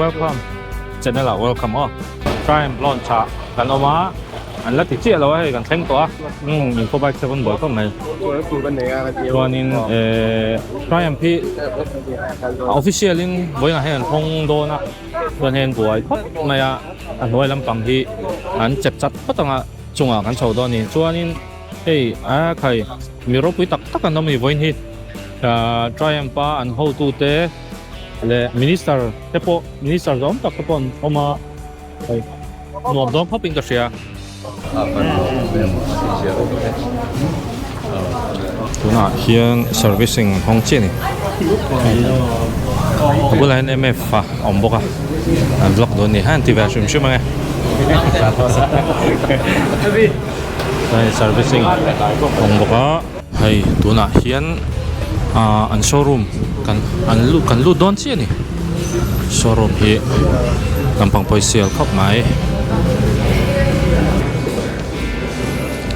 Welcome channel ah welcome aw. Triumph launch ah kan awm a, an la ti chiah lo a hei kan thleng tawh a. Umm info bike te pawn buai khawp mai. Chuanin eh Triumph hi a official in vawiinah hian an hawng dawn a, chuan hei an buai khawp mai a, a hnuai lampang hi an chep chat phawt ang a chungah kan chho dawn a ni. Chuanin hei a khai mi ropui tak tak an awm a ni vawiin hi Triumph a an hotute leh minister te pawh minister zawm tak te pawh an awm a hei nuam dawn khawp in ka hria. Tunah hian servicing an hawng chiah a ni a bulah hian M F a awm bawk a an vlog dawn a ni han ti ve hrim hrim ang e hei servicing awm bawk a. Hei tunah hian ah an showroom kan an lut kan lut dawn chiah a ni showroom hi lampang pawh hi sial khawp mai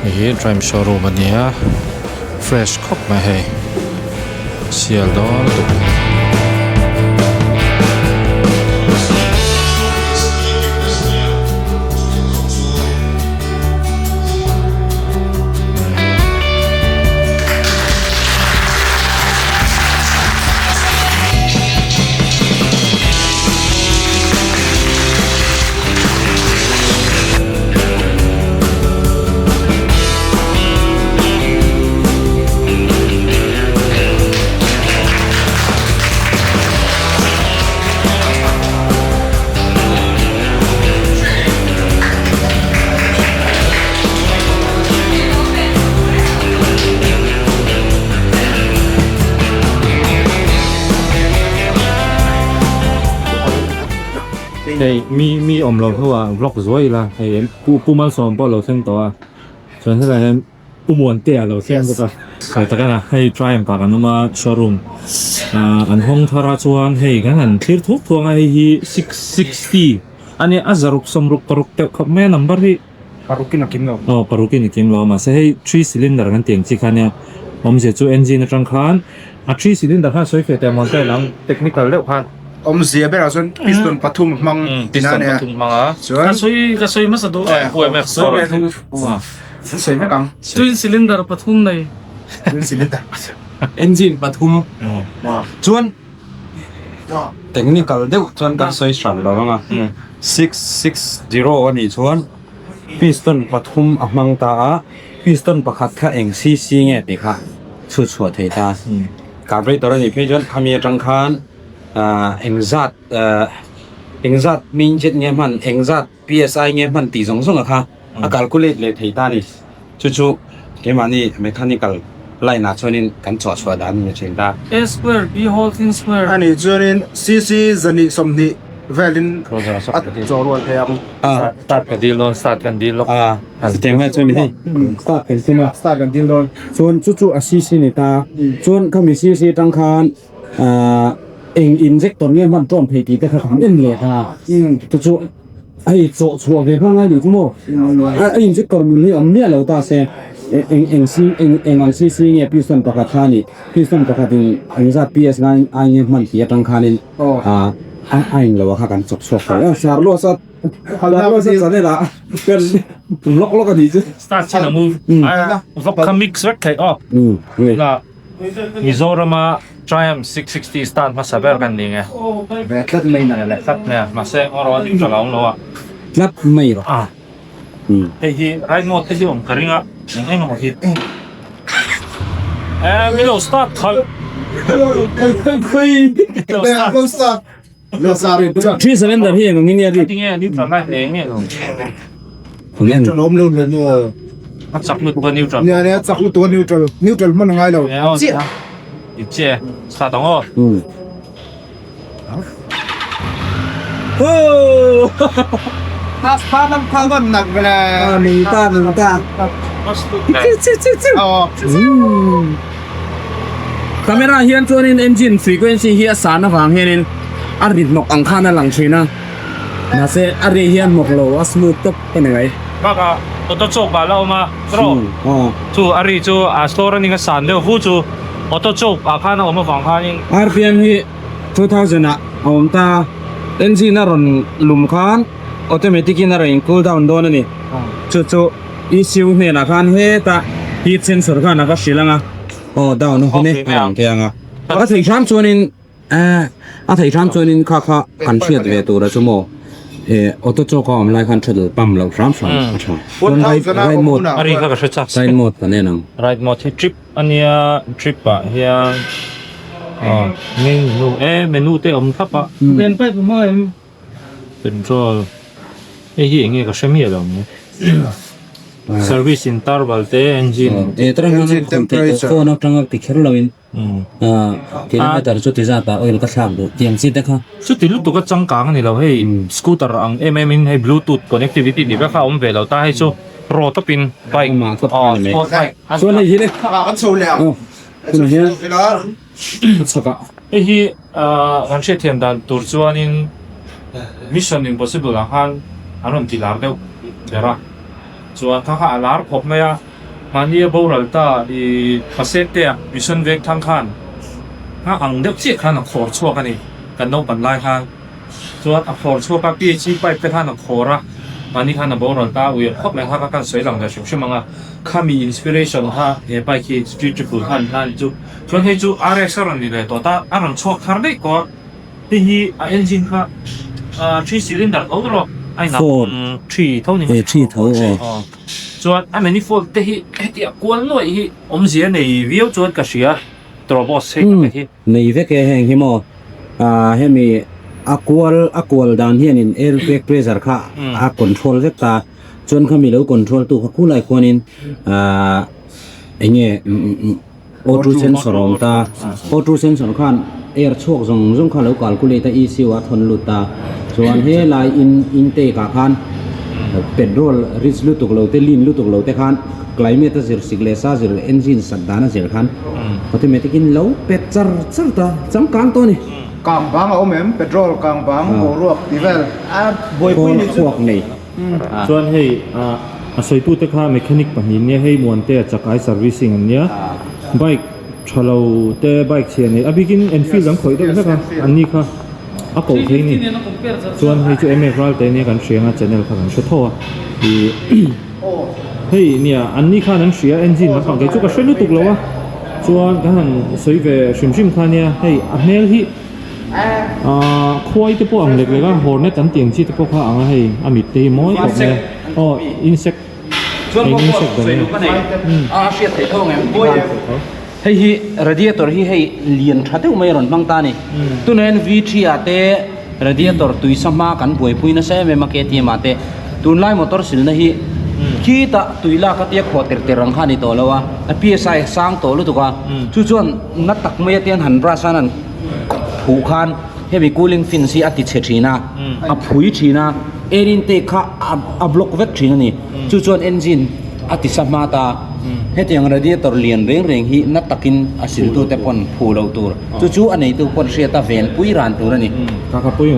hei hi triumph showroom a ni a fresh khawp mai hei sial dawn lutuk. Hei mi mi awm lo hnuah vlog zuai ila hei pu pu malsawm pawh a lo thleng tawh a chuan helaiah hian pu muantea a lo thleng bawk a sawi tak a hei triumph ah kan awm a showroom ah an hawng thar a chuan hei kan han thlir thuak thuak a hei hi 660 a nia a zaruk sawmruk paruk deuh khawp mai a number hi. Parukin a kim lo. Aw parukin a kim lo a mahse hei three cylinder kan tih ang chi kha nia awmzia chu engine atang khan a three cylinder khan sawi feh teh mawn ta ila technical deuh khan. Awmzia berah chuan piston pathum a hmang piston pathum hmang a. Chuan ka sawi ka sawi hmasa duh a. UMF sawi vek ang. Twin cylinder pathum nei. Twin cylinder Engine pathum chuan technical deuh chuan kan sawi hran lo ang a 660 a nih chuan piston pathum a hmang ta a piston pakhat kha eng cc nge tih kha chhut chhuah thei ta carburetor a nih phei chuan khami atang khan ah eng zat ah eng zat main jet nge hman eng zat psi nge hman tih zawng zawng a kha a calculate leh thei ta a ni chu chu keimahni mechanical line ah chuanin kan chawh chhuah dan a ni thin ta. A square B whole thing square. A nih chuanin cc zahnih sawmhnih velin a chaw rual thei ang. Start ka dil dawn start kan dil lawk. A chutiang vel chuan hei start kan tum a. Start kan dil dawn. Chuan chu chu a cc ni ta chuan khami cc atang khan eng injector nge hman tawm thei tih te kha kan en leh ta chu chu hei chawh chhuah ve hma ngai ni chu maw a injector mil hi awm miah lo ta se eng eng si eng eng ang cc nge piston pakhat kha ni piston pakhat in engzat ps ngai ai nge hman tih atang khanin a a englo a kha kan chawk chhuak thei a sar luah sat channel ah vlog lawk a nih chu start chin a move vlog kha mix vek theih aw la Mizorama Triumph 660 stand hmasa ber kan ni nge. Ve tlat mai na. Ve tlat mai a, mahse ngaw a neutral a awm lo a. Tlat mai rawh. A. Hei hi ride mode te hi awm ka ring a, eng eng emaw hi. E milo start khalh. Lo start. Lo start. Three cylinder hi eng ang in nge ri? Tinge neutral lai hle nge lo. Neutral awm lo le nu. A chak lutuk a neutral. Nia nia chak lutuk a neutral. Neutral hman a ngai lo. Chiah. I che start ang aw. Oh! Ta nam ta nam nak vele. Nung ta nung ta. Camera hian chuanin engine frequency hi a san avang hianin a ri hnawk ang khan a lang thin a. Mahse a ri hian hnawk lo a smooth tawp a ni mai. Bakah auto choke ah la awm a trawh chu a ri chu a slow running a san deuh fu chu auto choke ah khan a awm avang khanin. RPM hi 2000 ah a awm ta Engine a rawn lum khan automatic in a rawn in cool down dawn a ni. Chu chu ECU hnenah khan hetah heat sensor khan a va hrilh ang a, aw down a hun e a rawn ti ang a. A theih hram chuanin a theih hram chuanin kha kha kan hriat ve tur a chu maw auto choke a awm lai khan throttle pump loh hram hram a tha. Chuan right right mode A ri kha ka hre chak. Right mode kan en ang. Right mode hi trip ania trip ah hian aw menu e menu te awm thlap a. Len pipe a hma em? Petrol hei hi enge ka hre miah lo ang service interval te engine engine temperature phone atanga ti kher lo in kilometer chu ti zat ah oil ka thlak duh tiang chi te kha chuti lutuk a changkang ani lo hei scooter ang em em in hei bluetooth connectivity tih vek kha a awm ve lo ta hei chu raw tawp in bike sport bike chuan hei hi le kan chho leh ang tunah hian chhak ah hei hi Kan hriatthiam dan tur chuanin Mission Impossible ah khan an rawn ti lar deuh ber a, chuan kha kha a lar khawp mai a, mahni a boral ta i Pasek te a Mission vek thang khan a ang deuh chiah khan a khawr chhuak a ni, kan naupan lai khan chuan a khawr chhuak a, PHE pipe te khan a khawr a, mahni khan a boral ta a uiah khawp mai kha kha kan sawi lang ve hrim hrim ang a, khami inspiration kha he bike hi Street Triple khan khan chu. Chuan hei chu RS a rawn ni leh tawh ta, a rawn chhuak thar daih tawh a, hei hi a engine kha three cylinder tho rawh a inah three tho ni mai three tho aw chuan a manifold te hi hetiah kual nuaih hi awmzia nei viau chuan ka hria trawboss hei tak hi nei vek e heng hi maw hemi a kual a kual dan hianin air brake pressure kha a control vek ta chuan khami lo control tu kha khulai khuanin enge Auto sensor a awm ta, auto sensor khan air chhuak zawng zawng kha lo calculate a ECU a thawn lut ta, chuan helai in intake ah khan petrol rich lutuk lo te lean lutuk lo te khan climate a zir sik leh sa zir engine sat dan a zir khan automatic in lo pet char char ta changkang tawh a ni. Kang bang a awm em? Petrol kang bang boruak tih vel a buaipui ni chu. Khawl chhuak nei. Chuan hei a sawitute kha mechanic pahnih nia hei Muantea chakai servicing an nia bike tha lo te bike chhia nei a bikin Enfield an khawih deuh hlek a an ni kha a koh thei ni chuan hei chu MF Ralte nia kan hria anga channel kha kan hre tho a ih hei nia an ni khan an hria engine lampang kei chu ka hre lutuk lo a chuan kan han sawi ve hrim hrim kha nia hei a hmel hi. Ahh khuai te pawh ang lek lek a hornet an tih ang chi te pawh kha ang a hei a mit te hi mawi khawp mai a aw insect eng insect ber nge Hei hi radiator hi hei lian tha deuh mai a rawn hmang ta a ni tunah hian V three ah te radiator tui sa hma kan buaipui nasa em em a KTM ah te tunlai motor silna hi khitah tui lak a tia khuah ter ter ang kha a ni tawh lo a a PSI a sang tawh lutuk a chu chuan na tak mai a tian han brush a han Phuh khan hemi cooling fins hi a ti chhe thin a, a phui thin a, air intake kha a block vek thin a ni. Chu chuan engine a ti sa hma ta. Hetiang radiator lian reng reng hi na takin a siltute pawn phuh loh tur. Chu chu a neitu pawn hriat a venpui ran tur a ni.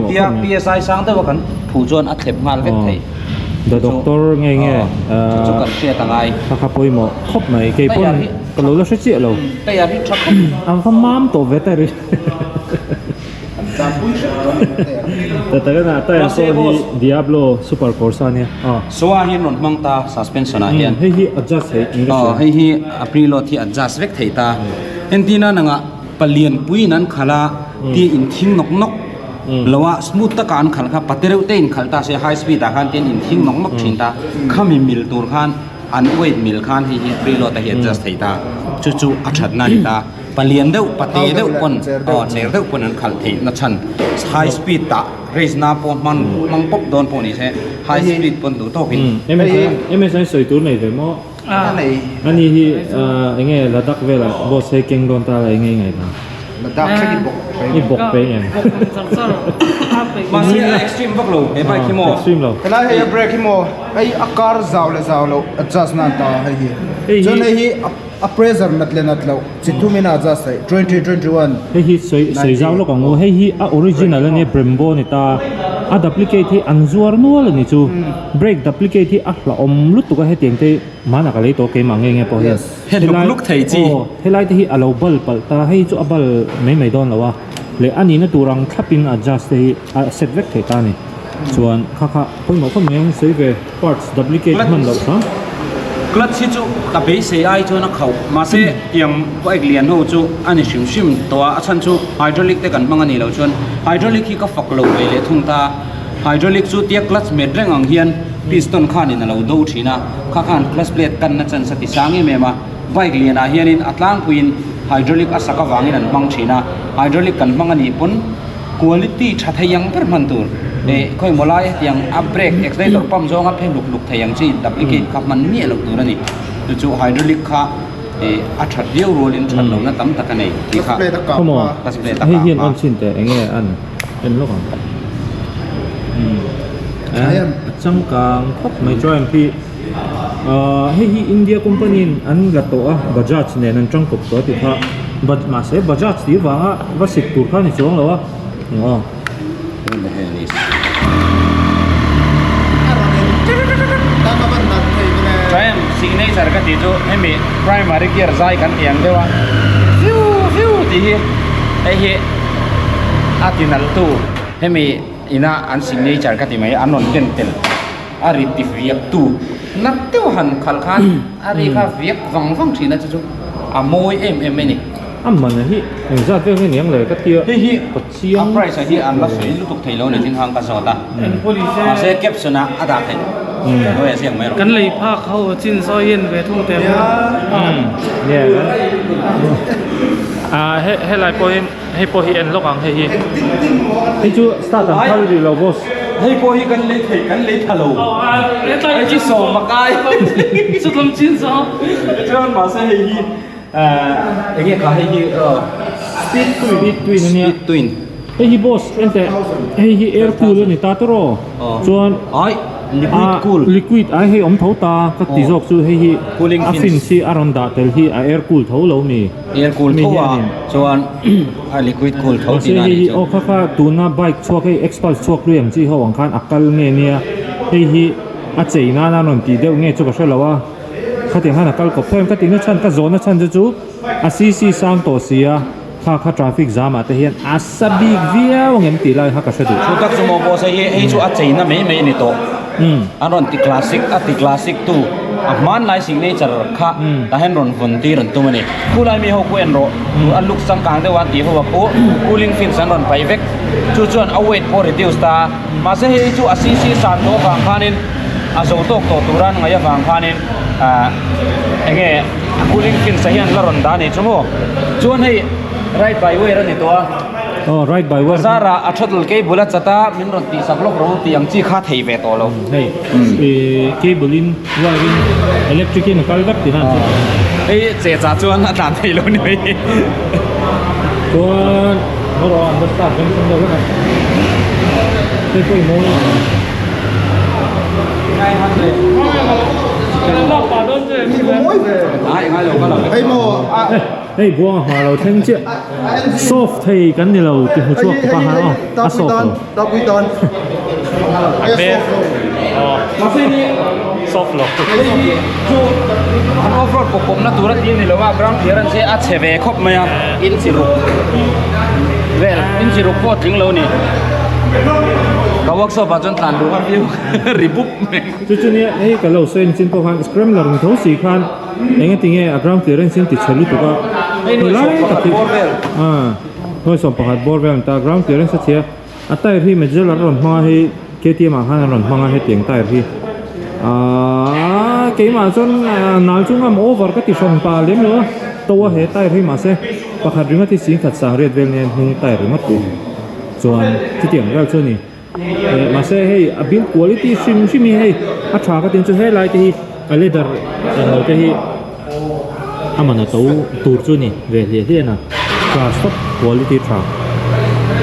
Tia PSI sang deuha kan phuh chuan a thlep nghal vek thei. The doctor nge nge chu chu kan hriat a ngai. Kha kha pawimawh khawp mai kei pawn ka lo la hre chiah lo. Tayar hi tha khawp. Ang kha mam tawh ve ta ri. Ta ta kana tayar pawh hi Diablo Super Corsa nia. Soa hian rawn hmang ta suspension ah hian. Hei hi adjust thei in ka hria. Hei hi a preload hi adjust vek thei ta. Entina nangah palian puiin an khalh a tia in thing nawk nawk lo a smooth taka an khalh kha pate reuh te in khalh ta se high speed ah khan tian in thing nawk nawk thin ta khami mil tur khan an weight mil khan hei hi preload a hi adjust thei ta chu chu a that na ni ta palian deuh pate deuh pawn aw cher deuh pawn an khalh theih na chhan high speed ah race na pawh hman hmang pawp dawn pawh ni se high speed pawn duh tawk in MSI sawi tur nei ve maw ani hi enge Ladakh velah boss hei keng dawn ta la enge i ngaihdan Ladakh thleng i bawk phei i bawk phei em mahse a extreme vak lo he bike hi maw extreme lo helai hei a brake hi maw hei a car zau leh zau loh adjust nan ta hei hi chuan hei hi a pressure nat leh nat loh chi thum in a adjust theih 2021 hei hi sawi sawi zau lawk ang u hei hi a original ania Brembo a ni ta a duplicate hi an zuar nual a ni chu brake duplicate hi a hlauhawm lutuk a hetiang te Hmanah ka lei tawh keimah nge nge pawh hian He luk luk thei chi. Aw helai te hi a lo bal palh ta hei chu a bal mai mai dawn lo a. leh a nihna tur ang thlapin adjust te hi a set vek thei ta a ni chuan kha kha pawimawh khawp mai ang sawi ve parts duplicate hman loh kha. Clutch hi chu ka beisei ai chuan a khauh mahse tiang bike lian ho chu a ni hrim hrim tawh a a chhan chu hydraulic te kan hmang a nih loh chuan hydraulic hi ka fak lo ve leh thung ta hydraulic chu tia clutch met reng ang hian piston khanin a lo do thin a kha khan clutch plate kanna chance a ti sang em em a. Bike lianah hianin a tlangpuiin hydraulic a sak avangin an hmang thin a, hydraulic kan hmang a nih pawn quality tha thei ang ber hman tur eh khawimaw lai hetiang a brake accelerator pump zawnga phe hluk hluk thei ang chi duplicate kha hman miah loh tur a ni. Chu chu hydraulic kha eh a that viau rualin that lohna tam tak a nei tih kha clutch plate a Hei kah hian hma. on chhin teh enge an en lawk ang umm a changkang khawp mai chuan khi Ahh hei hi India company in an la tawh a Bajaj nen an tangkawp tawh a tih kha Baj mahse Bajaj tih vanga va sik tur kha a ni chuang lo a aw. Triumph signature ka tih chu hemi primary gear zai kan tih ang deuh a fiu fiu tih hi hei hi a ti nalh tu hemi ina an signature ka ti mai an rawn ken tel. A ri ti viak tu nat deuh han khalh khan a ri kha viak vang vang thin a chu chu a mawi em em mai ni. A man hi engzat vel nge niang le ka tia Hei hi a price ah hi an la sawi lutuk thei lo ni chin hang ka zawt a mahse caption ah a dah theih mawi a ziak mai rawh. Kan lei phak ho chin sawi hian ve thung teh maw. Ah helai pawh hi Hei pawh hi en lawk ang hei hi. Hei chu start ang phal rih lo boss. Hei pawh hi kan lei thei kan lei tha lo. Hei chu sawm a kai. Chutlam chin chu. Chuan mahse hei hi eng nge kha hei hi Speed twin. Speed twin ania. Speed twin. Hei hi boss en teh hei hi air cool a ni ta tawh aw. Chuan Ai liquid cool. Liquid ai hei awm tho ta ka ti zawk chu hei hi a fins hi a rawn dah tel hi a air cool tho lo mi. Air cool tho a chuan a liquid cool tho tih na nih chu. Aw kha kha tuna bike chhuak hei Xpulse chhuak lui ang chi ho ang khan a kal nge nia hei hi a chei nan a rawn tih deuh nge chu ka hre lo a khatiang khan a kal kawp em ka tihna chhan ka zawhna chhan chu chu a cc sang tawh si a kha kha traffic jam ah te hian a sa bik viau ang em tih lai kha ka hre duh. Chu tak chu maw boss hei hi hei chu a cheina mai mai a ni tawh. An rawn ti classic a ti classic tu a hmanlai signature kha tah hian rawn vawn tir an tum a ni. Khulai mi ho khu en rawh a look changkang deuh a an tih ho a khu cooling fins an rawn paih vek chu chuan a weight pawh reduce ta a mahse hei chu a cc san tawh avang khanin a zo tawk tawh tura an ngaih avang khanin ah eng nge cooling fins ah hian la rawn dah a nih chu maw chuan hei ride by wire a ni tawh a. Aw ride by wire. Bazar ah a throttle cable a chat a min rawn tih sak lawk ro tih ang chi kha thei ve tawh lo. Hei ih cable in wire in electric in a kal vek tihna an chu. Hei che chah chuan a tlan thei lo ni mai. Chuan haw rawh an va start veng thung deuh vek a. Hei pawh i mawi. Hei maw a. Hei buanga hma lo thleng chiah. Soft thei kan ni lo ti hmu chhuak khawp a han aw a soft lo. Soft lo. Chu an off road pawp pawp na tur a ti a ni lo a ground clearance hi a chhe ve khawp mai a inch ruk vel inch ruk pawh a tling lo a ni. Ka workshop ah chuan tlan duh a viau ri bup mai. Chu chu nia hei ka lo sawi en chin pawh khan scrambler ni tho si khan. Eng ati nge a ground clearance in ti chhe lutuk a helai tak hi nuai 11 bawr vel an ta ground clearance a chhia a tyre hi Metzeler a rawn hmang a hei K_T_M ah khan an rawn hmang a hetiang tyre hi aaa keimah chuan nal chu ngam over ka ti hran pa lem lo a to a he tyre hi mahse pakhat ringawt hi singkhat sang riat vel nen hnung tyre ringawt tur chuan chutiang vel chu a ni. Mahse hei a build quality hrim hrim hi hei a tha ka tin chu helai te hi a leather englo te hi a man a to tur chu ni ve hliah hliah a tha stop quality tha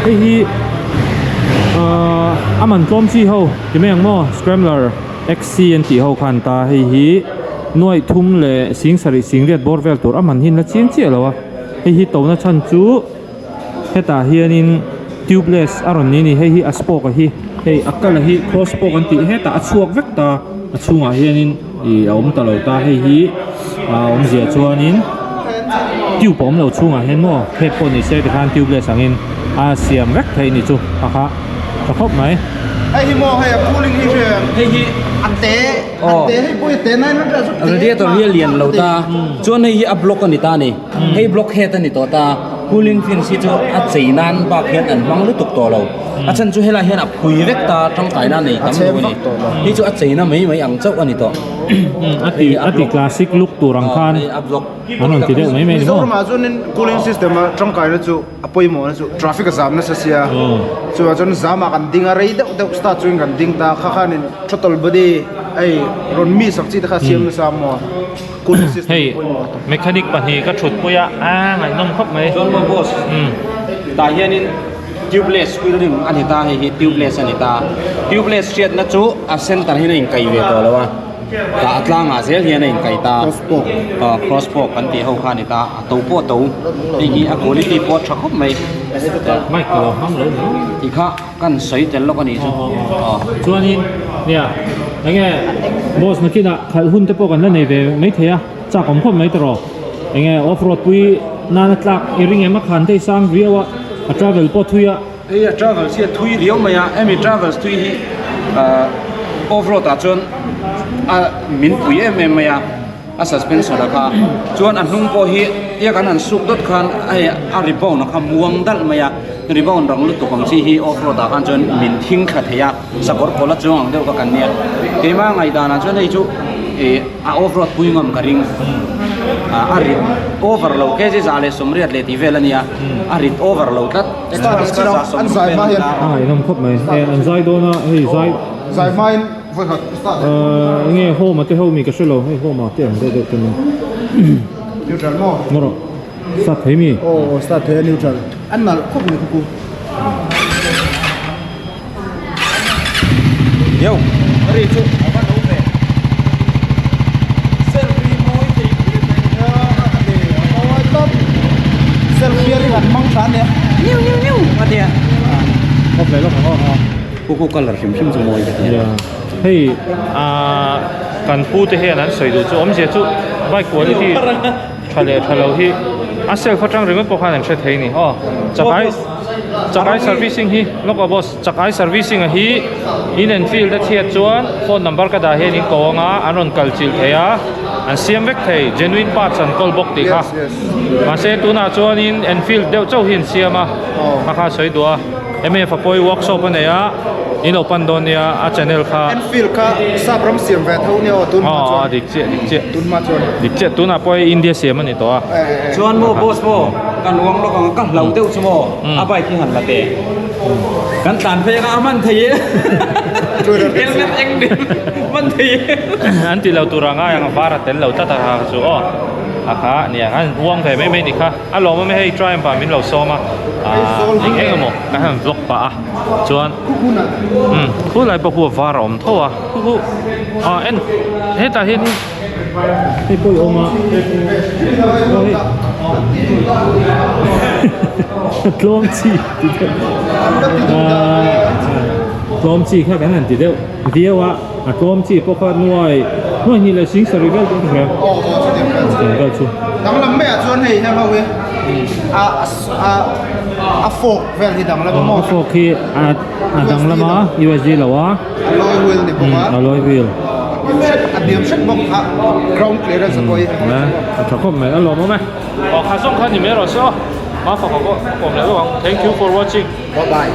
hei hi ahh a man tlawm chi ho ti mai ang maw scrambler xc an tih ho khan ta hei hi nuaih thum leh sing sarih sing riat bawr vel tur a man hi an la chiang chiah lo a hei hi to na chhan chu. Hetah hianin tubeless a rawn ni a ni hei hi a spoke a hi hei a kal a hi cross spoke an tih hetah a chhuak vek ta a chhungah hianin ih a awm ta lo ta hei hi a awmzia chuanin tube a awm lo chhungah hian maw phek pawh ni se tikhan tubeless angin. a siam vek theih ni chu a kha tha khawp mai. Hei hi maw hei a cooling hi hria Hei hi a te a te hei pawh hi a te 900 chu te Radiator hi a lian lo ta chuan hei hi a block a ni ta a ni hei block head a ni tawh ta cooling fins hi chu a chei nan bak hian an hmang lutuk tawh lo a chhan chu helai hian a phui vek ta tangkaina nei tam lo a ni hei chu a cheina mai mai ang chauh a ni tawh. A ti a ti classic look tur ang khan an rawn ti deuh mai mai a ni maw. Mizoramah chuanin cooling system a tangkaina chu a pawimawh na chu traffic a zam nasa sia chuvang chuan zam ah kan ding a rei deuh deuh start chuan kan ding ta kha khanin throttle body hei rawn mi sak chi te kha siam nasa maw cooling system Hei pawimawh a mechanic pahnih ka thut pui a a ngaihnawm khawp mai. Chuan maw boss tah hianin tubeless wheel rim a ni ta hei hi tubeless a ni ta tubeless hriatna chu a center hian a inkai ve tawh lo a. Tah a tlangah zel hian a inkaih ta aw cross fork kan tih ho kha a ni ta a to pawh a to hei hi a quality pawh a tha khawp mai mic ka lo hmang lo ni tih kha kan sawi tel lawk a nih chu aw chuanin nia enge boss nakinah khalh hun te pawh kan la nei ve mai thei a chak awm khawp mai tawh enge off road pui nana tlak i ring em a khan te i sang viau a a travel pawh thui a. Hei a travels hi a thui riau mai a, hemi travels thui hi ahh off road ah chuan a min pui em em mai a, a suspension a kha chuan a hnung pawh hi tia kan han suk dawt khan hei a rebound a kha muang dalh mai a, rebound rang lutuk ang chi hi off road ah khan chuan min thing thla thei a, sakawr kawla chuang ang deuh kha kan nia, keimah ngaihdan ah chuan hei chu ih a off road pui ngam ka ring, a rit over lo kg 180 leh tih vel a nia, a rit over lo tlat. An zai hma hian. A ngaihnawm khawp mai. E an zai dawn a hei zai. Zai hma in vawi khat start leh. Enge home a te ho mi ka hre lo hei home a te ang deuh deuh te maw. Neutral maw? Ngaw rawh. Start thei mi? Aw start thei a neutral. An nalh khawp mai khuku. Yo. Ri chu a va lo ve. Selfie mawi thei phian mai. Mawi tawp. Selfie ring an hmang tha ania. Niu niu niu a tia. Khawp leh lawk ang aw. Kuku colour hrim hrim chu mawi ka ti. Hei ah kan pu te hian an sawi duh chu awmzia chu bike quality tha leh tha lo hi a self atang ringawt pawh khan an hre thei a ni aw chakai chakai servicing hi lawk a boss chakai servicing a hi in enfield a chhiat chuan phone number ka dah hian in ko anga an rawn kal chilh thei a an siam vek thei genuine parts an kawl bawk tih kha mahse tunah chuanin enfield deuh chauh hi an siam a kha kha sawi duh a. MF a pawi workshop a nei a, in lo pan dawn nia a channel kha. Enfield kha sap ram siam ve tho nia aw tun hma chuan. Aw dik chiah dik chiah. Tun hma chuan. Dik chiah tunah pawh hei India siam a ni tawh a. Chuan maw boss maw kan uang lawk ang ka hlau deuh chu maw a bike hi han la teh. Kan tlan phei anga a man thei e. Helmet eng nen man thei e. An ti lo tur anga ang var a tel lo tlat a kha chu aw a kha nia an uang ve mai mai ni kha. A lawm awm e hei Triumph ah min lo sawm a ahh eng eng emaw kan han vlog pah a chuan umm khulai pawh khu a var a awm tho a khu khu ah en hetah hian in hei pawh i awm a aw hei tlawm chi ti deuh ahh tlawm chi kha kan han ti deuh viau a a tlawm chi pawh kha nuai nuai hnih leh sing sarih vel chu ka hria chutiang vel chu danglam maiah chuan hei heng ho hi a a a fork vel hi danglam a maw a fork hi a a danglam a U_S_G lo a alloy wheel ni bawk a alloy wheel a hniam hret bawk a ground clearance a pawh hi a tha khawp mai a lawmawm e aw kha zawng kha ni mai rawh se aw mafaka pawh a kawm leh lawk ang thank you for watching bye bye.